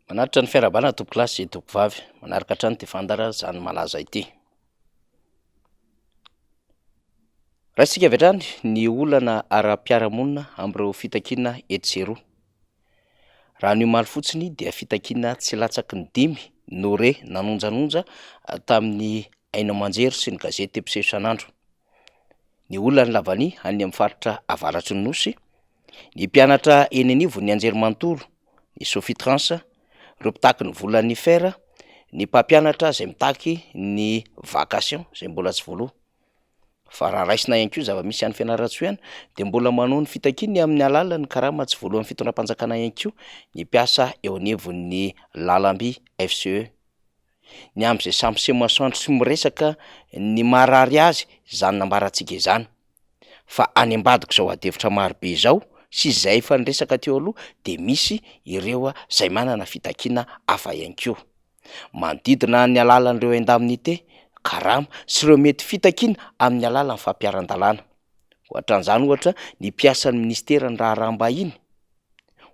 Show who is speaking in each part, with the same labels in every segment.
Speaker 1: Manatitra ny fiarahabana tompokolahy sy tompokovavy manaraka hatrany ity fandaharan'izany malaza ity. Raisintsika avy hatrany ny olana ara-piarahamonina amin'ireo fitakiana etsy sy eroa. Raha ny omaly fotsiny dia fitakiana tsy latsaky ny dimy no re nanonjanonja tamin'ny haino aman-jery sy ny gazety mpiseho isan'andro. Ny olan'ny lavania any amin'ny faritra avaratry ny Nosy, ny mpianatra eny anivon'ny anjerimanontolo, ny Sofitrans, ireo mpitaky ny volan'ny fer, ny mpampianatra izay mitaky ny vacation izay mbola tsy voaloa. Fa raha raisina ihany koa ny zava-misy any Fianarantsoa ihany dia mbola manao ny fitakiany amin'ny alalan'ny karama tsy voaloan'ny fitondram-panjakana ihany koa ny mpiasa eo anivon'ny lalamby FCE. Ny amin'izay samy miseho masoandro sy miresaka ny maharary azy izany nambarantsika izany. Fa any ambadik'izao adihevitra marobe izao sy izay efa niresaka teo aloha dia misy ireo izay manana fitakiana hafa ihany koa. Manodidina ny alalan'ireo indemnité, karama, sy ireo mety fitakiana amin'ny alalan'ny fampiharan-dalàna. Ohatran'izany ohatra ny mpiasan'ny minisiteran'ny raharaham-bahiny,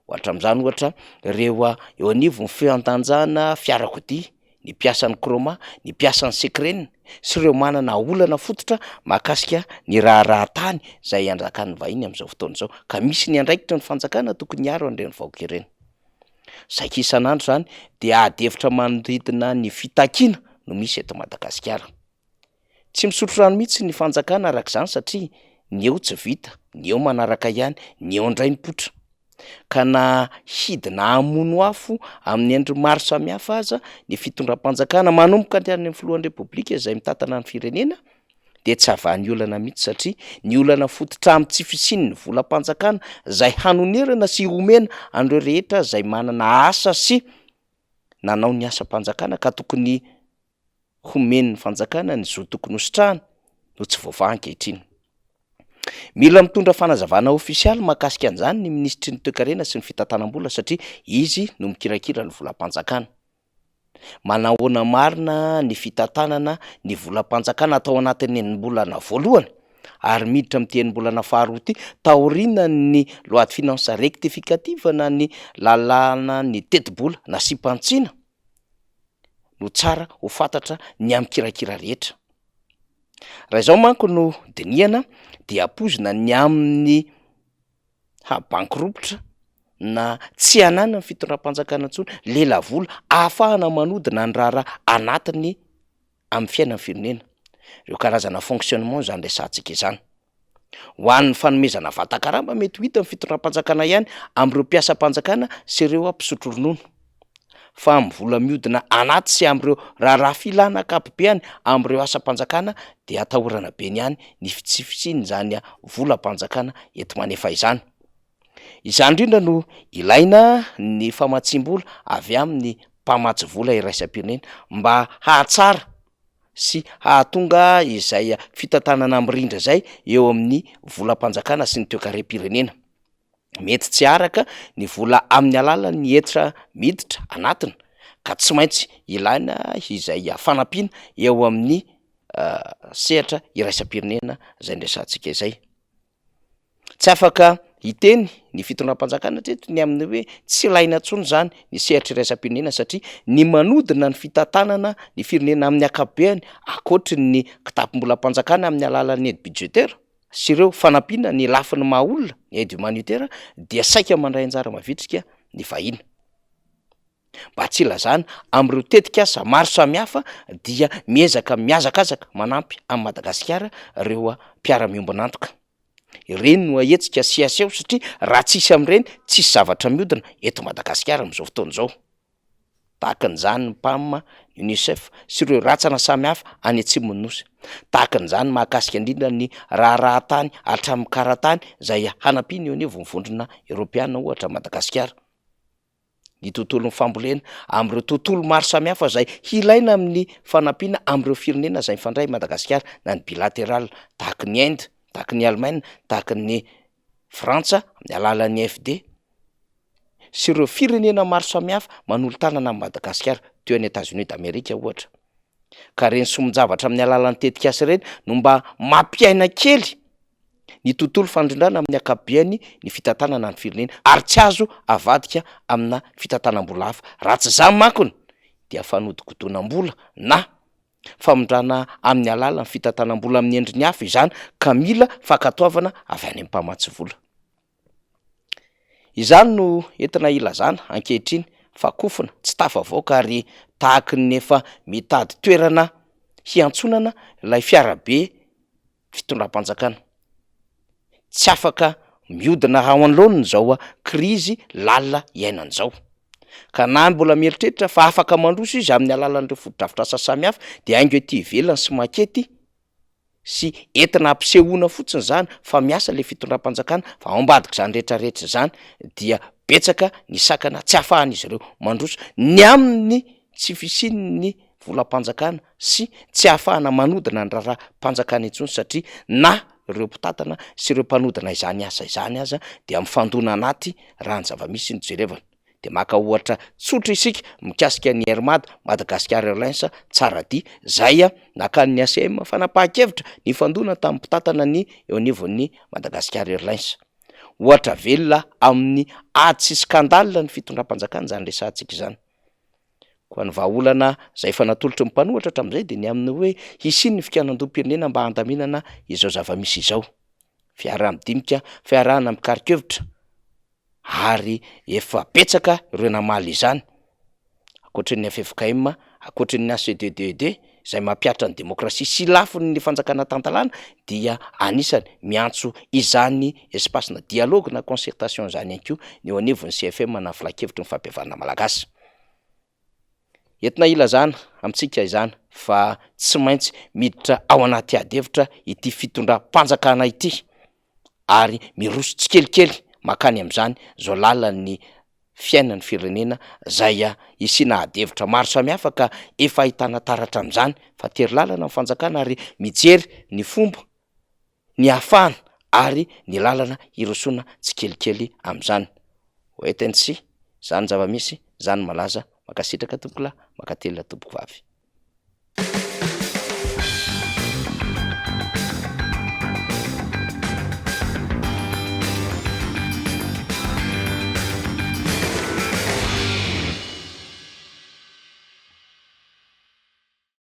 Speaker 1: ohatran'izany ohatra ireo eo anivon'ny fiantanjana fiarakodia, ny mpiasan'ny Croma, ny mpiasan'ny Secren sy ireo manana olana fototra mahakasika ny raharaha tany izay anjakan'ny vahiny amin'izao fotoana izao ka misy ny andraikitry ny fanjakana tokony hiaro an'ireny vahoaka ireny. Saika isan'andro izany dia ady hevitra manodidina ny fitakiana no misy eto Madagasikara. Tsy misotro rano mihitsy ny fanjakana araka izany satria ny eo tsy vita, ny eo manaraka ihany, ny eo indray mipoitra. Ka na hidina hamono afo amin'ny endriny maro samihafa aza ny fitondram-panjakana manomboka hatrany amin'ny filohan'ny Repoblika izay mitantana ny firenena dia tsy havaha ny olana mihitsy satria ny olana fototra amin'ny tsy fisian'ny volam-panjakana izay hanonerana sy homena an'ireo rehetra izay manana asa sy nanao ny asam-panjakana ka tokony homen'ny fanjakana ny zo tokony hositrahana no tsy voavaha ankehitriny. Mila mitondra fanazavana ofisialy mahakasika an'izany ny minisitry ny toekarena sy ny fitantanam-bola satria izy no mikirakira ny volam-panjakana. Manahoana marina ny fitantanana ny volam-panjakana atao anatin'ny enim-bolana voalohany ary miditra amin'ity enim-bolana faharoa ity taorianan'ny loi de finances rectificative na ny lalàna ny tetibola nasiam-panitsiana no tsara ho fantatra ny amin'ny kirakira rehetra. Raha izao manko no dinihana dia ampoizina ny amin'ny habankirompitra na tsy ananan'ny fitondram-panjakana intsony lelavola ahafahana manodina ny raharaha anatiny amin'ny fiainan'ny firenena. Ireo karazana fonctionnement izany resahantsika izany. Ho an'ny fanomezana vatan-karama mety ho hitan'ny fitondram-panjakana ihany amin'ireo mpiasam-panjakana sy ireo mpisotro ronono. Fa amin'ny vola mihodina anaty sy amin'ireo raharaha filana ankapobeany amin'ireo asam-panjakana dia atahorana be ny ihany ny tsy fisian'izany volam-panjakana enti-manefa izany. Izany indrindra no ilaina ny famatsiam-bola avy amin'ny mpamatsy vola iraisam-pirenena mba hahatsara sy hahatonga izay fitantanana mirindra izay eo amin'ny volam-panjakana sy ny toekarem-pirenena. Mety tsy haharaka ny vola amin'ny alalan'ny hetra miditra anatiny ka tsy maintsy ilaina izay fanampiana eo amin'ny sehatra iraisam-pirenena izay noresahantsika izay. Tsy afaka hiteny ny fitondram-panjakana hatreto ny amin'ny hoe tsy ilaina intsony izany ny sehatra iraisam-pirenena satria ny manodina ny fitantanana ny firenena amin'ny ankapobeany ankoatry ny kitapom-bolam-panjakana amin'ny alalan'ny aide budgétaire sy ireo fanampiana ny lafiny maha olona, ny aide humanitaire, dia saika mandray anjara mavitrika ny vahiny. Mba tsy hilazana amin'ireo tetikasa maro samihafa dia miezaka mihazakazaka manampy an'i Madagasikara ireo mpiara-miombon'antoka. Ireny no ahetsika sy aseho satria raha tsisy amin'ireny tsisy zavatra mihodina eto Madagasikara amin'izao fotoana izao. Tahaka an'izany ny PAM, ny Unicef sy ireo rantsana samihafa any atsimon'ny Nosy. Tahaka an'izany mahakasika indrindra ny raharahan-tany hatramin'ny kara-tany izay hanampiana eo anivon'ny vondrona Eoropeana ohatra Madagasikara. ny tontolon'ny fambolena, amin'ireo tontolo maro samihafa izay hilaina amin'ny fanampiana amin'ireo firenena izay mifandray i Madagasikara na ny bilateral tahaka ny Inde, tahaka ny Allemagne, tahaka ny Frantsa amin'ny alalan'ny AFD sy ireo firenena maro samihafa manolo-tanana amin'i Madagasikara toy an'i Etazonia d'Amerika ohatra. Ka ireny sombin-javatra amin'ny alalan'ny tetikasa ireny no mba mampiaina kely. ny tontolo fandrindrana amin'ny ankapobeany ny fitantanana ny firenena ary tsy azo avadika amina fitantanam-bola hafa. Raha tsy izany mankony dia fanodikodonam-bola na famindrana amin'ny alalan'ny fitantanam-bola amin'ny endriny hafa izany ka mila fankatoavana avy any amin'ny mpamatsy vola. Izany no entina ilazana ankehitriny fa kofona tsy tafavoaka ary tahaky ny efa mitady toerana hiantsonana ilay fiarabe fitondram-panjakana. Tsy afaka mihodina ao anoloana izao krizy lalina iainana izao. Ka na mbola mieritreritra fa afaka mandroso izy amin'ny alalan'ireo fotodrafitrasa samihafa dia haingo ety ivelany sy makety sy entina hampisehoana fotsiny izany fa miasa ilay fitondram-panjakana fa ao ambadik'izany rehetrarehetra izany dia betsaka ny sakana tsy ahafahan'izy ireo mandroso ny amin'ny tsy fisian'ny volam-panjakana sy tsy ahafahana manodina ny raharaham-panjakana intsony satria na ireo mpitantana sy ireo mpanodina izany asa izany aza dia mifandona anaty raha ny zava-misy no jerevana. Dia maka ohatra tsotra isika mikasika ny Air Mad, Madagascar Airlines, Tsaradia, izay nakan'ny ACM fanapahan-kevitra nifandona tamin'ny mpitantana ny eo anivon'ny Madagascar Airlines. Ohatra velona amin'ny ady sy scandale ny fitondram-panjakana izany resahantsika izany. Koa ny vahaolana izay efa natolotry ny mpanohitra hatramin'izay dia ny amin'ny hoe hisian'ny fikaonandoham-pirenena mba handaminana izao zava-misy izao. Fiaraha-midinika, fiarahana mikaron-kevitra ary efa betsaka ireo namaly izany, ankoatry ny ffkm, ankoatry ny HCDDD izay mampihatra ny demokrasia sy lafiny ny fanjakana tan-dalàna dia anisany miantso izany espace na dialogue na concertation izany ihany koa ny eo anivon'ny CFM na filankevitry ny fampihavanana malagasy. Entina ilazana amintsika izany fa tsy maintsy miditra ao anaty ady hevitra ity fitondram-panjakana ity ary miroso tsikelikely mankany amin'izany izao lalan'ny fiainan'ny firenena izay isiana ady hevitra maro samihafa ka efa ahitana taratra amin'izany fa tery lalana ny fanjakana ary mijery ny fomba ny hahafahana ary ny lalana hirosoana tsikelikely amin'izany. Wait and see, zany zava-misy, zany malaza, mankasitraka tompokolahy, mankatelina tompokovavy.